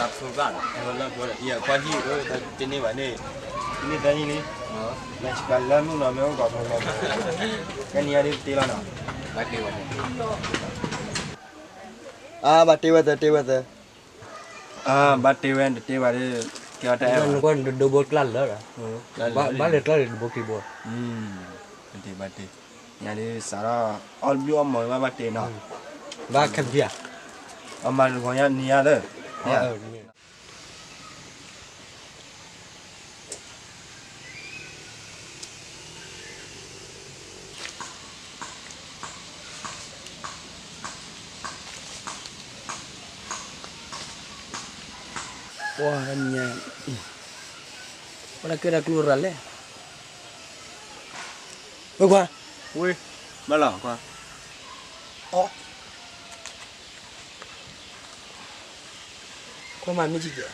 လၢဖိဘၣ်လီၤ, လၢဖိဒီး ယကွၢ်ဟံၣ် တန့ၢ်ဘၣ်န့ၣ်, တန့ၢ်သၢနံၣ်လံ, မ့ၢ်စှၤလၢမုၢ်နီၤ မ့ၢ်အိၣ်ကီးဖိလီၤ, ကဲနံၤအံၤဒ်တ့လီၤနီၤ, အါ ဘၣ်တ့ဝဲသၢ တ့ဝဲသၢ, အါ ဘၣ်တ့ဝဲ တတ့ဘၣ်ဒီး ကဲအီၤတၢ်အဲၣ်ဘၣ်, နကွၢ်နဒိဘိကျၢ်လၢာ်ဒီး, ဘၣ်လဲၤကျၢ်လၢနဘိခံဘိ, ဘၣ်တ့ ဘၣ်တ့, ယၤဒ်စးထီၣ် အီၣ်ဘျုးအီၣ်မီၤဝဲဘၣ်တ့နီၤ, ဘၣ်ခဲပဖံးဧါ, အမၤတဂီၤညါနံၤညါသၢ, ပှၤတနံၤညါ, ပှၤလၢကဲတၢ်ကျိၣ်ရၤလဲၣ်, ဝဲခွါ, ဝဲ, ဘၣ်လီၤခွါ, အီ, ခွါမၤမ့ၢ်ကဲ,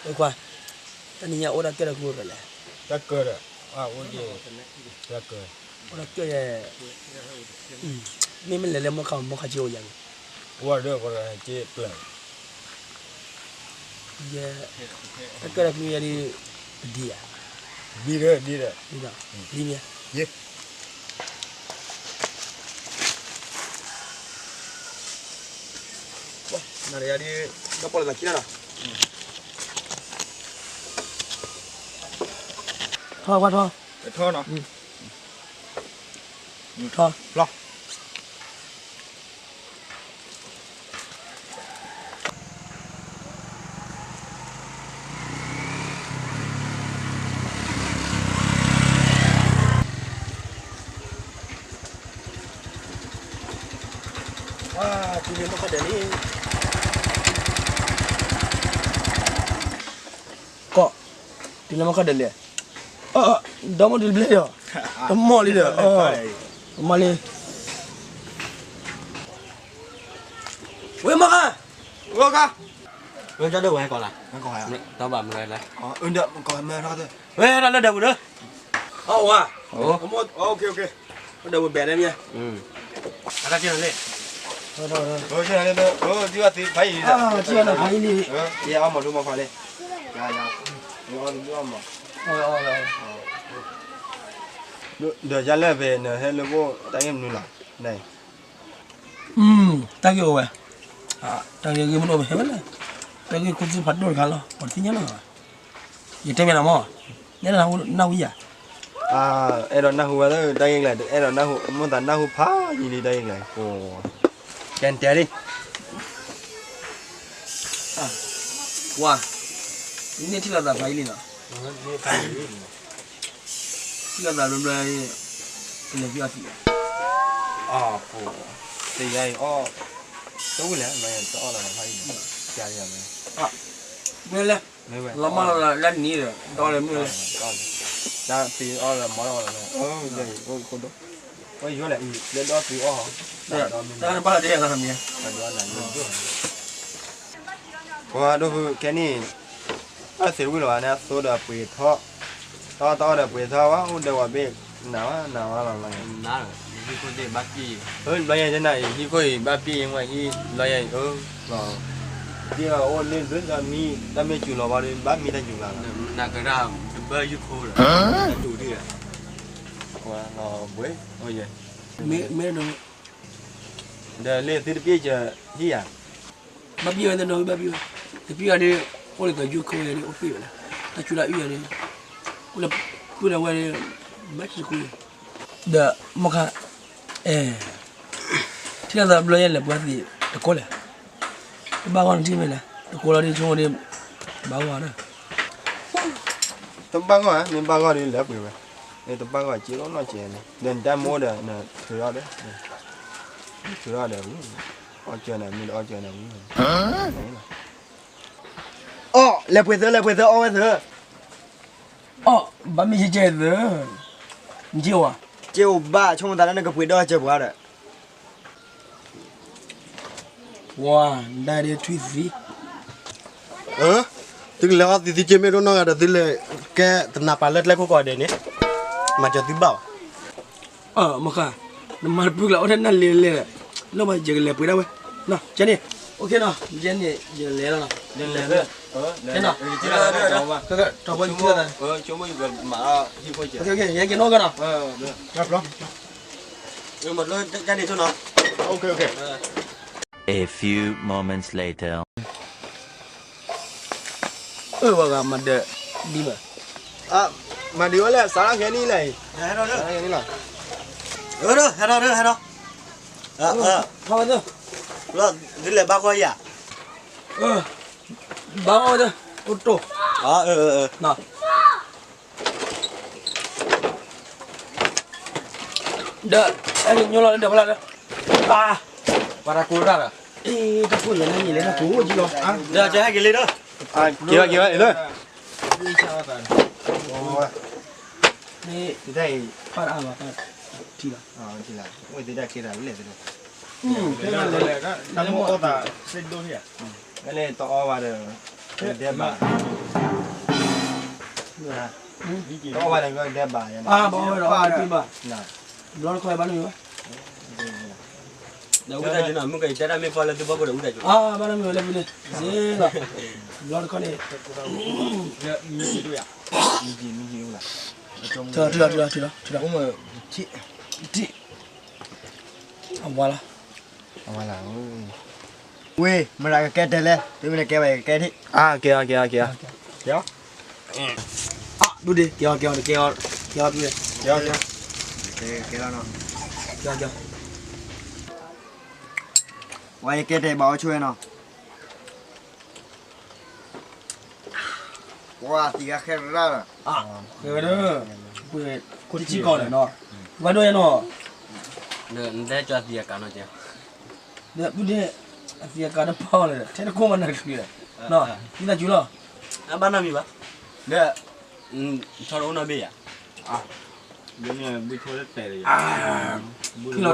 ဝဲခွါ, တနံၤညါအိၣ်ဒၣ်ကဲတၢ်ကျိၣ်ရၤလဲၣ်, တၢ်ကၢဒီး, အိၣ်ကဲ, တၢ်ကၢ, အိၣ်ဒၣ်ကဲ, မ့မ့ၢ်လဲၤလၢမိၢ်ခါ မိၢ်ခါက့အိၣ်ယၤန့ၣ်, ဝဲဒီးကဲပျၢၤ ယဲ, တၢ်ကဲတၢ်ကျိၣ်ယဲဒ်, ပဒံဧါ, ဒ်ဒီး, ဒ်ဒီး, ဒ်ဒီး, ဒ်မ့ၢ်, ယဲ, နၤဒီးယၤဒ်, ဒီပီၣ်လဲၤသးခံလီၤနီၤ, ထီၣ်ကွၢ်ထီၣ်, ထီၣ်နီၤ, ထီၣ်, လီၤ. ဝါ, တုၤလၢမုၢ်ခီၣ်ဒဲးလံ, ကီး, တုၤလၢမုၢ်ခီၣ်ဒဲးလံ, ဒီမါတုၤတဘျဲၣ်ဒီး, တမီၢ်လံဒီး, တမီၢ်လံ, ဝဲမါခါ, ဝဲခါ, ဝဲကၠီဒိၣ်ဝဲကီးလၢ်, တီဘၣ်မနုၤလဲၣ်, ဝဲဒၣ်လၢဒၢးပူၤဒီး, အဝါ, ဒီးဝဲဘဲးဒၣ်မ့ၢ်, အတၢ်က့ၢ်လံ, က့ၢ်သ့ဖးအံၤလံ, က့ၢ်အီၣ်မီၢ်ဒိၣ်မီၢ်ခွါလံ, ဒီးယၤလၢဖဲနဟဲလၢဘိၣ်တၢ်ဂ့ၢ်မနုၤလီၤ, တၢ်ဂ့ၢ်အိၣ်ဝဲ, တၢ်ဂ့ၢ်ဂ့ၢ်မ့ၢ်တအိၣ်ပဟဲဝဲလဲၣ်, တၢ်ဂ့ၢ်ခိၣ်သူဖးဒိၣ်တခါလီၤ ပှၤတသ့ၣ်ညါလီၤ, ယတဲမ့ၢ်လီၤမး, နဲဒၣ်နၢ်ဟူယၤ, အဲၣ်ဒိးနၢ်ဟူဝဲလၢတၢ်ဂ့ၢ်ကျဲၤ အဲၣ်ဒိးနၢ်ဟူ မိၢ်သးနၢ်ဟူဖးယံာ်လံတၢ်ဂ့ၢ်ကျဲၤ, ကဲတဲလံ, ဝါ, န့ၢ်ထံၣ်လိာ်သးဖးယံာ်လံနီၤ, ထံၣ်လိာ်သးဘျီဘျီ, ကလဲၤဖံးအီၣ်သံး, အီ, တယါအံၤအီၣ်, တဝံၣ်လဲၣ် လီၤယၤတအီၣ်လီၤဖးယံာ်, ကလံ, မ့ၢ်လဲၣ်, လီၤမၢ်လီၤလၢနံၤဒီး ဒီးလၢမုၢ်လဲၣ်, တၢ်သံအီၣ်လီၤမၢ်လီၤလီၤ, အိၣ်ယိလဲၣ်, လၢဒီသံအီၣ်, တၢ်ဘၣ်လီၤတဲယၤလီၤမ့ၢ်, ပှၤဒိၣ်ဖုခဲန့ၣ်, အသ့ၣ်ဝံၤလီၤဘၣ်န့ၣ် အသိဒီးပှ့ၤထီၣ်, တၢ်တအီၣ်ဒီးပှ့ၤထီၣ်ဝဲ အိၣ်ဒီးဝဲဘ့ၣ်နၤဝဲ နၤဝဲလီၤလီၤ, ဟံၣ်ခိၣ်သ့ၣ်ဘၣ်ပံၣ်, ဘျီယဲၢ်နၤအံၤ ဟံၣ်ခိၣ်အံၤဘၣ်ပံၣ်အံၤဝဲဟံၣ် ဘျီယဲၢ်အံၤ, ဒ်အအိၣ်လၢဒွဲၣ်သီမံ တၢ်မ့ၢ်စူၤလီၤဘၣ်ဒီး ဘၣ်မံတၢ်စူၤလီၤလီၤ, နကရၢ်တဘၢယူၢ်ခိၣ်ဒီး, တူၢ်ဒံး, ဝဲလီၤဘှဲ, မ့ၢ်, ဒီးလၢသုတပံၣ်စၢၤဟံၣ်ဧါ, ဘၣ်ပံၣ်ဝဲတနီၤ ဘၣ်ပံၣ်ဝဲ, တပံၣ်ဝဲဒီး, အိၣ်လၢကယူၢ်ခိၣ်ဝဲဒီး အိၣ်ပံၣ်ဝဲလၢ, တၢ်စူၤတၢ်အုၣ်ဝဲဒီး, အိၣ်လၢပုၢ်ဒီးဝဲၢ်ဒီး, ဘၣ်စူၤခိၣ်, ဒီးမ့ၢ်ခါ, အဲ, ထံၣ်လိာ်သးဘျီယဲၢ်လဲၤပှၤသ့ၣ်တကိးလဲၣ်, တဘၣ်ဂီၢ်နထံၣ်မ့ၢ်လဲၣ် တကိးလီၤဒ်ဆိကမိၣ်ဒ်, ဘၣ်ဂီၢ်ဒီး, တဘၣ်ဂီၢ်ဧါ မ့ၢ်ဘၣ်ဂီၢ်ဒီးလဲၤပှ့ၤဝဲ, တဘၣ်ဂီၢ်စ့အိၣ်နီၢ်ကဲန့ၣ် ဒီးနတၢ်မ့ၢ်အိၣ်ဒီးနထုးထီၣ်ဒီး, ထုးထီၣ်ဒီးဝံၤ, အီၣ်ကၢနၤ မ့ၢ်တအီၣ်ကၢနၤဝံၤ, အီၣ် လဲၤပှ့ၤသၢ လဲၤပှ့ၤသၢ အီၣ်ဝဲသၢ, အီၣ် ဘၣ်မ့ၢ်ယကဲသၢ, နက့အိၣ်ဧါ, က့အိၣ်ဘၣ် ဆိကမိၣ်သးလၢနကပှ့ၤဒီးကၢပှၤဒီး ဝါ, နဒၣ်ဒ်ထွံၣ်သံ, သုကလဲၤအီၣ်သံသုက့မ့ၢ်ဒိၣ်နီၢ်ဂၤဒီး သုလဲၤကဲတနၤပာ်လၢကျဲခိၣ်ကီးဒဲးန့ၣ်, မၤစၢၤသုဘၣ်အီၤ, မ့ၢ်ခါ, နမၤတပုၢ်ကျါအိၣ်ထဲနၢ်လ့လဲၣ်, လၢမၤယကလဲၤပှ့ၤဒၣ်ဝဲ, ကဲန့ၣ်, အိၣ်ခ့နီၤ, ယဲန့ၣ် ယလဲၤလီၤနီၤ, လဲၤလီၤ, ကဲနီၤ, ထီၣ်ဖိ, ယက့ၤနီၣ်ကနီၤ, A few moments later. အၢ ဝဲဂၤမၤဒၢးဒ်မး, မၤဒံးဝဲလဲၣ်, စးထီၣ်ခဲနံၣ်လဲၣ်, ဟဲထီၣ်, ဟဲထီၣ်, ဟဲထီၣ်, ဒ်လဲၣ်ဘၣ်ဂီၢ်ယၤ, ဘၣ်ဂီၢ်ဝဲ, အိၣ်တိၢ်, ဒီး အဲၣ်ကညိလီၤလၢဒီးဖျါဒီး, ပှၤတၢ်ကိၢ်တၢ်ဒီး, တၢ်ကိၢ်လၢနၤန့ၣ်လဲၤတၢ်ကိၢ်ကံလီၤ, ဒီးကဟဲက့ၤလံဒီး, က့ၤဘၣ်က့ၤဘၣ်လၢ, မ့ၢ်, ဖးအါဘၣ်, ထံၣ်လီၤ, တၢ်မ့ၢ်အီၣ်သး, တၢ်မ့ၢ်အီၣ်ဝဲဒီး, ဘၣ်, ဘျီတခီဘၣ်နမံၤဝဲ, ဘျီတခီန့ၣ်, ထံၣ်လီၤ, ထံၣ်လီၤ, ထံၣ်လီၤ, အဝါလီၤ, ဝ့ၢ် မတၤကကဲတဲလဲၣ်, သုမ့ၢ်တကဲဘၣ်ယကကဲထံၣ်, ကဲ, ကဲ, ကဲ, ဒ်ဒ့, ကဲ, ကဲ, ကဲ, ကဲ, ဝဲယကဲတဲဘၣ်အီၤဆိဝဲနီၤ, ပှၤသံဂၤဃဲရၣ်လီၤ, ဃဲဝဲဒီး, ပှၤ, ခိၣ်ထံကီၢ်ဒီးနီၤ, ဝဲဒိၣ်ယဲနီၤ, နတဲကၠီသံအကၤနီၤ, ဒီးပုၢ်ဒ့ၣ်, အသံအကၤတဖီလၢာ် ထဲတခိၣ်မၤနၤတချုးဒီး, သံသးစူၤလီၤ, အဘၣ်နီတမံၤဘၣ်, ဒီး, ဆီတအိၣ်နီတဘ့ၣ်ယၤ, ဖံလီၤ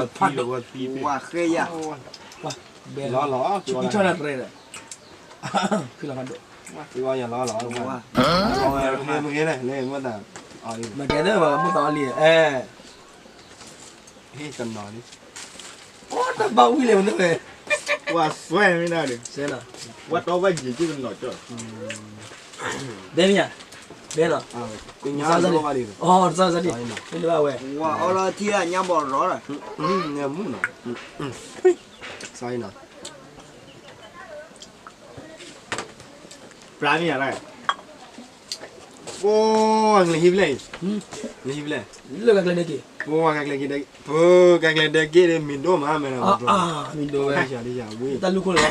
တဖးဒိၣ်, ဝၤဃဲယၤ, ဖံလီၤဖးဒိၣ်, မ့ၢ်ကဲသ့ၣ်ဘၣ်မ့ၢ်သးအီလံ, ဟ့ၣ်တနီၤလံ, တၢ်ဘၣ်ဝံၤလဲၣ်မ့ၢ်ဝဲ, ဝၤစွဲမ့ၢ်ဒၣ်ဒီး, ဝဲတီဘၣ်ယံာ်က့ၢ်တနီၤကၠီ, ဘဲမ့ၢ်ယၤ, ဘဲနီၤ, တစၢ်စၢ်ဒံး, တစၢ်စၢ်ဒံး, မ့ၢ်တဘၣ်ဝဲ, ဝၤအီလီၤထံလၢညါဘီၣ်ရီဒီး, မူနီၤ, စၢ်နီၤ ပျၢ်မ့ၢ်ယၤလၢ, ပှၤကလဲၤဟံးဖျဲၣ်အံၤ, ကလဲၤဟံးဖျဲၣ်, လၢကလဲၤဒဲက့ၤ, ပှၤကလဲၤက့ၤဒဲ, ပကလဲၤဒဲက့ၤဒီး မ့ၢ်ဒိၣ်မးမဲာ်လီၤ, မ့ၢ်ဒိၣ်ဝဲ, တၢ်လူၢ်ခိၣ်လီၤ,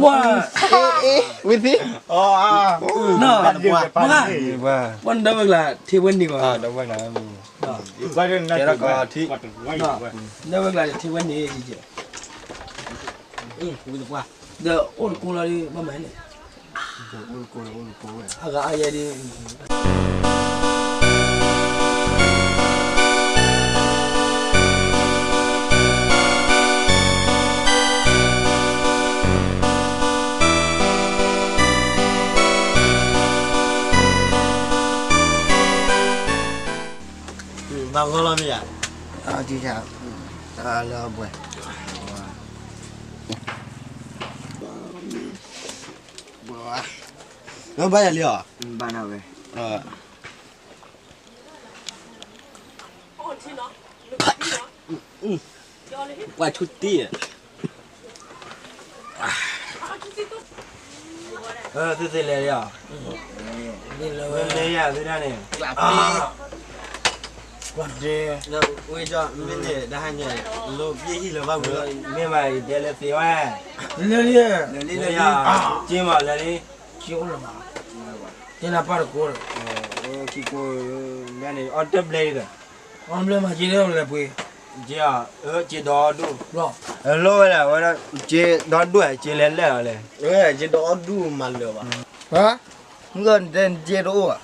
ဝံသံ, ပှၤနဒၢဝဲကျါ ထံဝဲန့ၣ်ဂီၢ်, ဒၢဝဲကျါထံဝဲန့ၣ်, ဒီးအိၣ်တကိးလီၤဒ်ဘၣ်မးန့ၣ်, အဂၤအါယဲဒ် ဘၣ်ဂီၢ်လီၤမ့ၢ်ယၤ, တၢ်လၢအဘှဲး, ဘၣ်ယၤလံအီၤ, ဘၣ်နၤဝဲ ပှၤဆူတံၢ်, သုသ့လဲၤလံဧါ, လဲၤယၤသုဒၣ်န့ၣ်, ဝဲဒၣ်, မ့ၢ်န့ၣ် တဟါညါ, လၢပျဲဟံၣ်လၢၤဘၣ်ဝံၤလီၤ, မ့ၢ်ဘၣ်ယတဲလၢသ့ဝဲ, လဲၤလံ, လဲၤလံ, က့မးလဲၤလံ, က့အိၣ်လၢၤဘၣ်, တဲနၤပၢ်တကိးဒီး, ခံကိး, န့ၣ် အီၣ်တဘျဲၣ်ဒီး, အီၣ်တဘျဲၣ်မးက့ဒီးလဲၤပှ့ၤ, က့, က့ဒီဒူၣ်, လီၤဝဲဒၣ်ဝဲဒၣ်, က့ဒီဒူၣ် က့လဲၤလဲၣ်လီၤလဲၣ်, က့ဒီဒူၣ်မးလၢၤဘၣ်, မုၢ်ဂီၢ်နတဲနက့တအိၣ်ဘၣ်